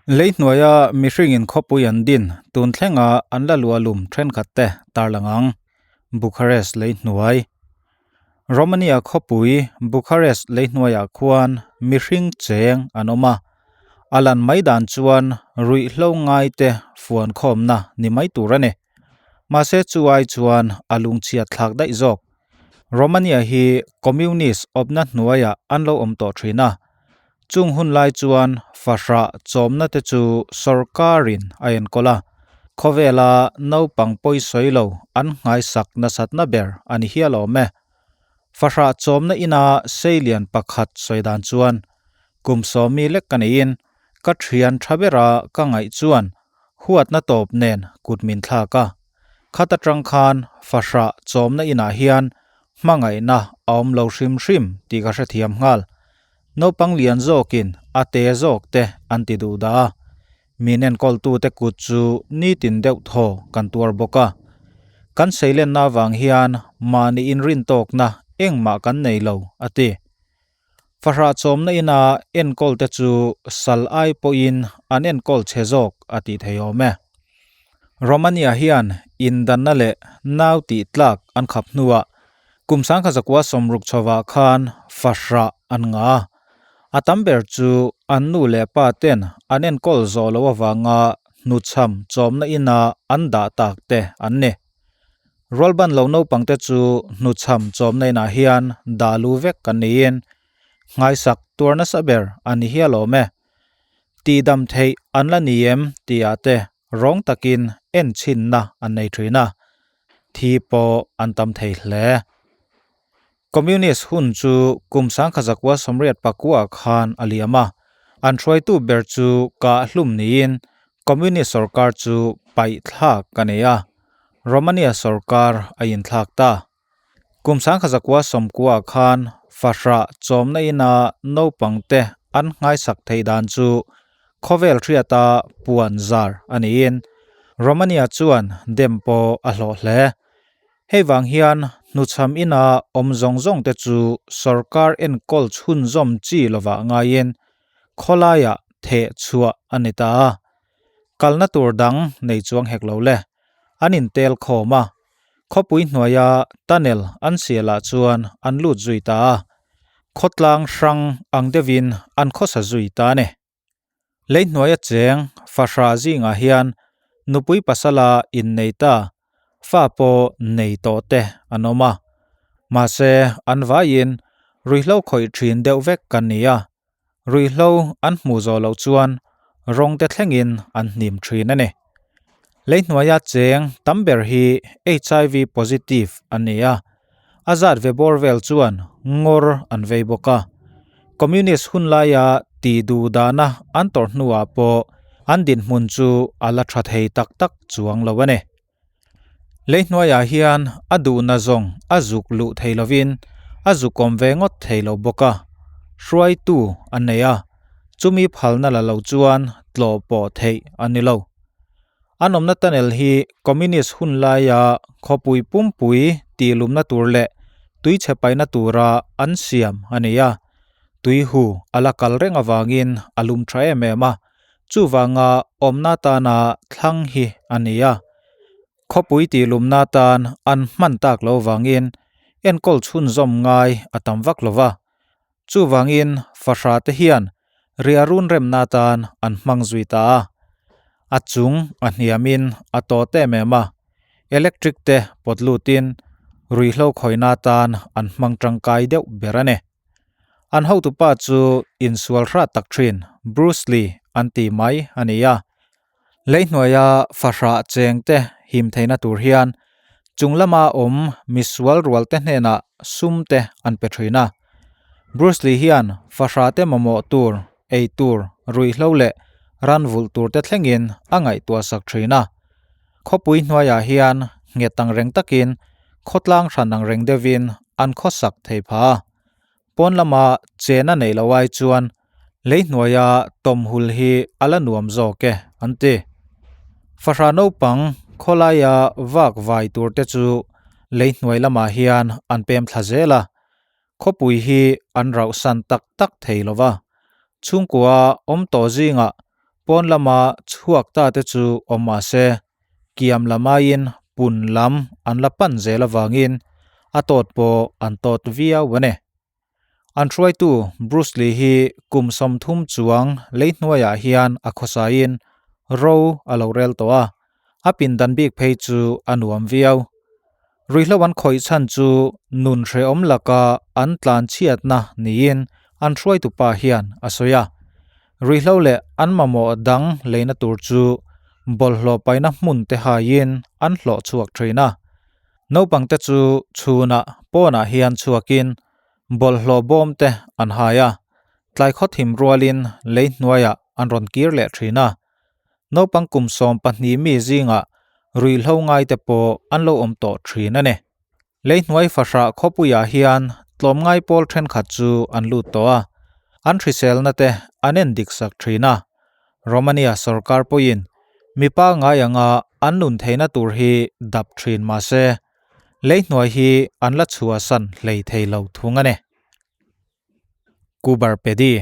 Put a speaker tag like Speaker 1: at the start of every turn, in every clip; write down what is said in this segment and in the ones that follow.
Speaker 1: Leihnuaia mihringin khawpui an din tun thlenga an la luahlum thenkhatte tarlang ang. Bucharest leihnuai. Romania khawpui Bucharest leihnuaiah khuan mihring cheng an awm a, a lan mai dan chuan ruihhlo ngaite fuan khawmna ni mai tur a ni. Mahse chu ai chuan a lungchhiat thlak daih zawk. Romania hi Communist awpna hnuaiah an lo awm tawh thin a, chung hun lai chuan fahrah chawmna te chu sorkarin a enkawl a, khawvela naupang pawisawi lo an nghaisak nasatna ber a ni hial awm e. Fahrah chawmna ina seilian pakhat sawi dan chuan, Kum sawmi lek ka neiin ka thian tha bera ka ngaih chuan huatna tawp nen kut min thlak a, khat atang khan fahrah chawmna inah hian hmangaihna a awm lo hrim hrim tih ka hrethiam nghal. Naupang lian zawkin a te zawk te an ti duh dah a, min enkawltute kut chu nitin deuh thaw kan tuar bawk a. Kan seilenna avang hian mahni inrintawkna engmah kan nei lo, a ti. Fahrah chawmna ina enkawl te chu sal ai pawhin an enkawl chhe zawk a tih thei awm e. Romania hian indanna leh nau tih tlak an khap hnuah kum 1960 chhovah khan fahrah an ngah a. A tam ber chu an nu leh pa ten an enkawl zawh loh avanga hnuchham chawmna ina an dah tak te an ni. Rualban lo naupangte chu hnuchham chawmna inah hian dah lu vek kan niin nghaisak tuar nasa ber a ni hial awm e. Tihdam theih an la ni em tihah te rawng takin en chhinna an nei thin a, thi pawh an tam thei hle. Communist hun chu kum 1989 khan a liam a, an hruaitu ber chu kah hlum niin Communist sorkar chu paih thlak a nei a, Romania sorkar a inthlak ta. Kum 1990 khan fahrah chawmna ina naupangte an nghaisak theih dan chu khawvel hriata puan zar a niin Romania chuan dem pawh a hlawh hle. Hei vang hian hnuchham ina awm zawng zawng te chu sorkar enkawl chhunzawm chi lovah ngaiin khawlaiah theh chhuah a ni ta a. Kalna tur dang nei chuang hek lo le. An intel khawm a. Khawpui hnuaia tunnel an sialah chuan an lut zui ta a. Khawtlang hrang ang deuhin an khawsa zui ta a ni. Lei hnuaia cheng fahrah zingah hian nupui pasala innei ta, fa pawh nei tawh te an awm a. Mahse, an vaiin ruihhlo khawih thin deuh vek kan ni a. Ruihhlo an hmuh zawh loh chuan rawng te thlengin an hnim thin a ni. Lei hnuaia cheng tam ber hi HIV positive an ni a, a zat ve bawr vel chuan ngawr an vei bawk a. Communist hun laia tih duh dahna an tawrh hnuah pawh an dinhmun chu a la tha thei tak tak chuang lo a ni. Lei hnuaiah hian a duhna zawng a zuk luh thei lovin a zukawm ve ngawt thei lo bawk a, hruaitu a nei a, chumi phalna la lo chuan tlawh pawh theih a ni lo. An awmna tunnel hi Communist hun laia khawpui pumpui tihlumna tur leh tuichhe paihna tura an siam a ni a, tuihu a la kal reng avangin a lum tha em em a, Chuvanga awmna atana thlang hi a ni a, khawpui tihlumna atan an hman tak lo vangin enkawl chhunzawm ngai a tam vak lo va. Chuvangin fahrah te hian riahrun remna atan an hmang zui ta a, a chung a hniamin a tawt em em a, electric te pawt lutin ruihhlo khawihna atan an hmang tangkai deuh ber a ni. An hotupa chu insual hrat tak thin Bruce Lee an ti mai a ni a. Leihnuaia fahrah chengte him theihna tur hian chung lama awm misual rualte hnenah sum te an pe thin a. Bruce Lee hian fahrah te mamawh tur, ei tur, ruihhlo leh ran vulh tur te thlengin a ngaihtuah sak thin a. Khawpui hnuaiah hian nghet ang reng takin khawtlang hran ang reng deuhin an khawsak thei pha a. Pawn lama chen a neih loh ai chuan lei hnuaia tawm hul hi a la nuam zawk e an ti. Fahrah naupang khawlaia vak vai tur te chu lei hnuai lamah hian an pem thla zel a, khawpui hi an rauhsan tak tak thei lo va. Chhungkua awm tawh zingah. Pawn lama chhuak ta te chu awm mah se, kiam lam aiin pun lam an la pan zel avangin a tawt pawh an tawt viau a ni. An hruaitu Bruce Lee hi kum 30 chuang lei hnuaiah hian a khawsaiin ro a lo rel tawh a, a pindan bik phei chu a nuam viau. Ruihhlo an khawih chhan chu nun hrehawm laka an tlan chhiatna niin an hruaitu pa hian a sawi a. Ruihhlo leh an mamawh dang leina tur chu bawlhhlawh paihna hmun te haiin an hlawh chhuak thin a. Naupangte chu chhunah pawnah hian chhuakin bawlhhlawh bawm te an hai a, tlai khawthim rualin lei hnuaiah an rawn kir leh thin a. Naupang kum 12 mi zingah ruihhlo ngaite pawh an lo awm tawh thin a ni. Lei hnuai fahrah khawpuiah hian tlawmngai pawl thenkhat chu an lut tawh a, an hriselna te an en dik sak thin a. Romania sorkar pawhin mipa ngai anga an nun theihna tur hi dap thin mah se, lei hnuai hi an la chhuahsan hlei thei lo thung a ni. Coober Pedy.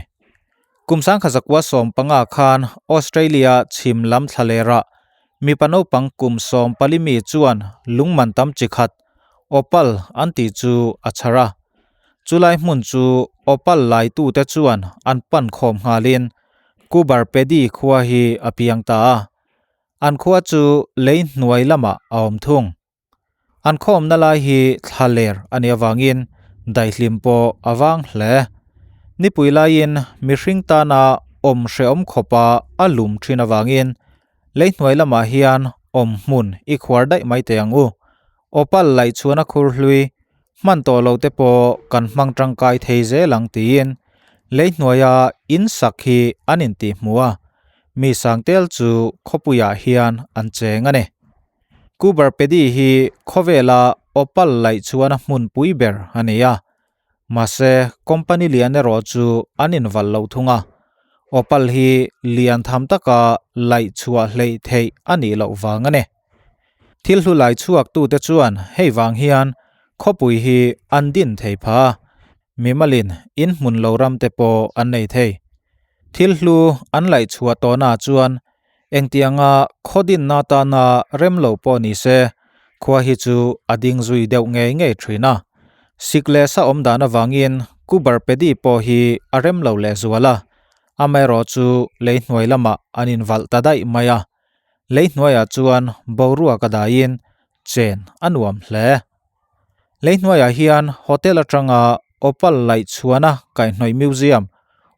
Speaker 1: Kum 1915 khan Australia chhim lam thlalera mipa naupang kum 14 mi chuan lungman tam chi khat opal an tih chu a chhar a. Chulai hmun chu opal laitute chuan an pan khawm nghalin Coober Pedy khua hi a piang ta a. An khua chu lei hnuai lamah a awm thung. An khawmna lai hi thla ler a nih avangin daihlim pawh a vang hle. Nipui laiin mihring tana awm hrehawm khawpa a lum thin avangin lei hnuai lamah hian awm hmun i khuar daih mai teh ang u. Opal laih chhuan a khur hlui hman tawh lo te pawh kan hmang tangkai thei zel ang tiin lei hnuaia in sak hi an intihhmuh a, mi sangtel chu khawpuiah hian an cheng a ni. Coober Pedy hi khawvela opal laih chuan a hmunpui ber a ni a, mahse company lian erawh chu an invalh loh thung a, opal hi lian tham taka laih chhuah hleih theih a nih loh vang a ni. Thil hlu lai chhuak tute chuan hei vang hian khawpui hi an din thei pha a, mimalin in hmun lo ram te pawh an nei thei. Thil hlu an laih chhuah tawhnaah chuan Engtianga khaw dinna tana rem lo pawh ni se, khua hi chu a ding zui deuh ngei ngei thin a. Sik leh sa awm dan avangin Coober Pedy pawh hi a rem lo leh zual a, amaherawh chu lei hnuai lamah an invalh ta daih mai a. Lei hnuaiah chuan boruak a daiin chen a nuam hle. Lei hnuaiah hian hotel atanga Opal laih chhuana kaihhnawih museum,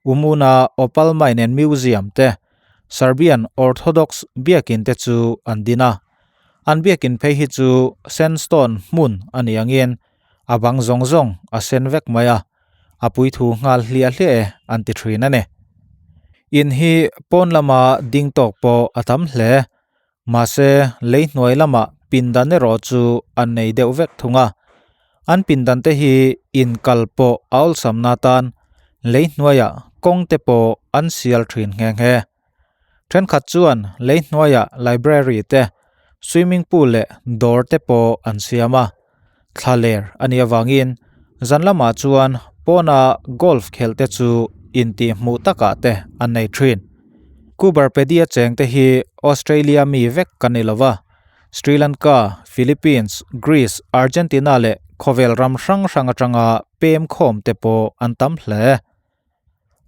Speaker 1: Umuna Opal Mine and Museum te, Serbian Orthodox biakin te chu an din a. An biakin phei hi chu sandstone hmun a nih angin a bang zawng zawng a sen vek mai a, a puithu nghal hliah hliah e an ti thin a ni. In hi pawn lama ding tawk pawh a tam hle. Mahse, lei hnuai lamah pindan erawh chu an nei deuh vek thung a. An pindan te hi inkal pawh a awlsamna atan lei hnuaiah kawng te pawh an sial thin nghe nghe. Thenkhat chuan lei hnuaiah library te, swimming pool leh dawr te pawh an siam a. Thla ler a nih avangin zan lamah chuan pawna golf khelh te chu intihhmuh takah te an nei thin. Coober Pedy-a cheng te hi Australia mi vek kan ni lova, Sri Lanka, Philippines, Greece, Argentina leh khawvel ram hrang hrang atanga pem khawm te pawh an tam hle.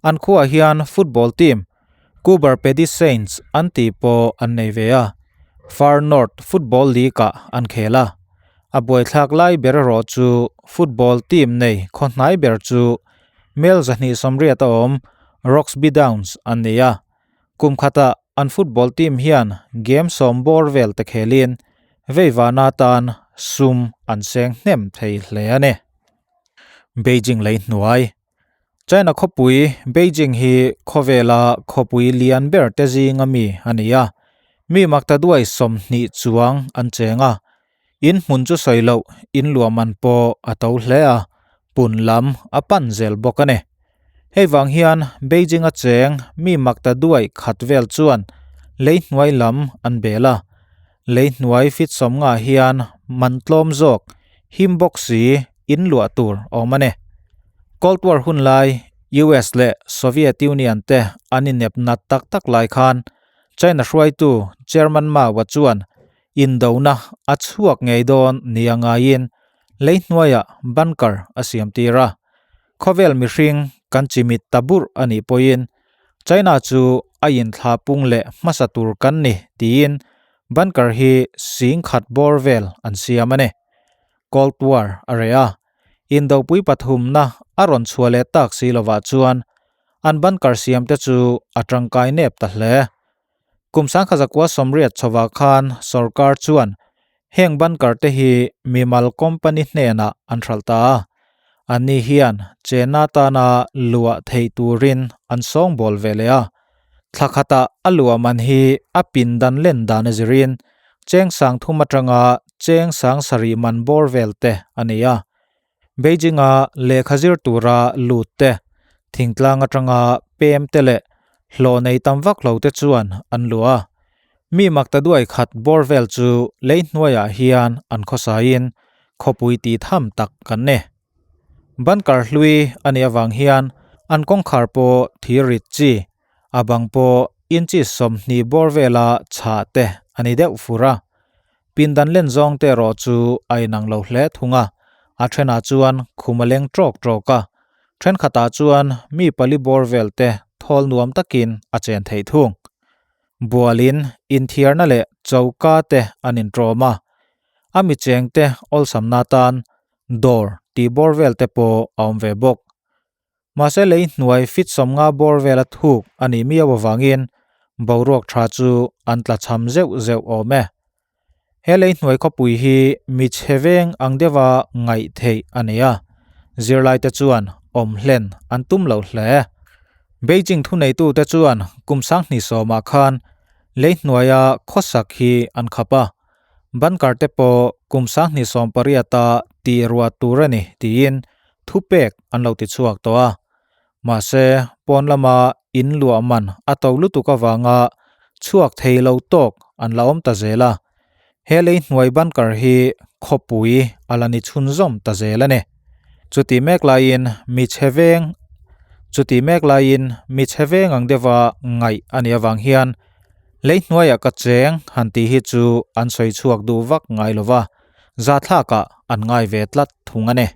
Speaker 1: An khuaah hian football team Coober Pedy Saints an tih pawh an nei ve a, Far North Football League-ah an khel a. A buaithlak lai ber erawh chu football team nei khaw hnai ber chu mel 280 a awm Roxby Downs an ni a. Kum khatah an football team hian game sawm bawr vel te khelin veivana tan sum an seng hnem thei hle a ni. Beijing lei hnuai. China khawpui Beijing hi khawvela khawpui lian ber te zinga mi a ni a, mi makta duai 20 chuang an cheng a, in hmun chu sawi loh in luahman pawh a to hle a, pun lam a pan zel bawk a ni. Hei vang hian Beijing a cheng mi makta duai khat vel chuan lei hnuai lam an bel a, lei hnuai fit 50 hian man tlawm zawk him bawk si in luah tur a awm a ni. Cold War hun lai US leh Soviet Union te an inep nat tak tak lai khan China hruaitu Chairman Mao-a chuan indona a chhuak ngei dawn nia ngaiin lei hnuaiah bunker a siam tir a. Khawvel mihring kan chimit ta burh a nih pawhin China chu a inthlah pung leh hmasa tur kan ni tiin bunker hi sing khat bawr vel an siam a ni. Cold War a reh a, indopui pathumna a rawn chhuah leh tak si lovah chuan an bunker siam te chu a tangkai nep ta hle. Kum sangkhazakua sawmriat chhovah khan sorkar chuan heng bunker te hi mimal company hnenah an hralh ta a, anni hian chenna tana luah theih turin an sawngbawl ve leh a. Thla khatah a luah man hi a pindan len dan a zirin cheng sang thum atanga cheng sang sarih man bawr vel te a ni a. Beijing-a lehkha zir tura lut te, thingtlang atanga pem te leh hlawh nei tam vak lo te chuan an luah a. Mi makta duai khat bawr vel chu lei hnuaiah hian an khawsaiin khawpui tih tham tak kan ni. Bunker hlui a nih avang hian an kawngkhar pawh thir rit chi, a bang pawh inchi 20 bawr vela chhah te a ni deuh fur a. Pindan len zawng te erawh chu a inang lo hle thung a, a thenah chuan khum a leng tawk tawk a, thenkhatah chuan mi pali bawr vel te thawl nuam takin a chen theih thung. Bualin inthiarna leh choka te an intawm a, a mi chengte awlsamna atan dawr tih bawr vel te pawh a awm ve bawk. Mahse lei hnuai fit 50 bawr vela thuk a nih miau avangin boruak tha chu an tla cham zeuh zeuh awm e. He lei hnuai khawpui hi mi chhe veng ang deuha ngaih theih a ni a, zirlaite chuan awm hlen an tum lo hle. Beijing thuneitute chuan kum 2010ah khan lei hnuaia khawsak hi an khap a, bunker te pawh kum 2018a tih ruah tur a ni tiin thupek an lo ti chhuak tawh a. Mahse, pawn lama in luah man a to lutuk avanga chhuak thei lo tawk an la awm ta zel a. He lei hnuai bunker hi khawpui a la ni chhunzawm ta zel a ni. Chuti mek laiin mi chhe veng Chuti mek laiin mi chhe veng ang deuha ngaih a nih avang hian lei hnuaiah ka cheng han tih hi chu an sawi chhuak duh vak ngai lova, zathlakah an ngai ve tlat thung a ni.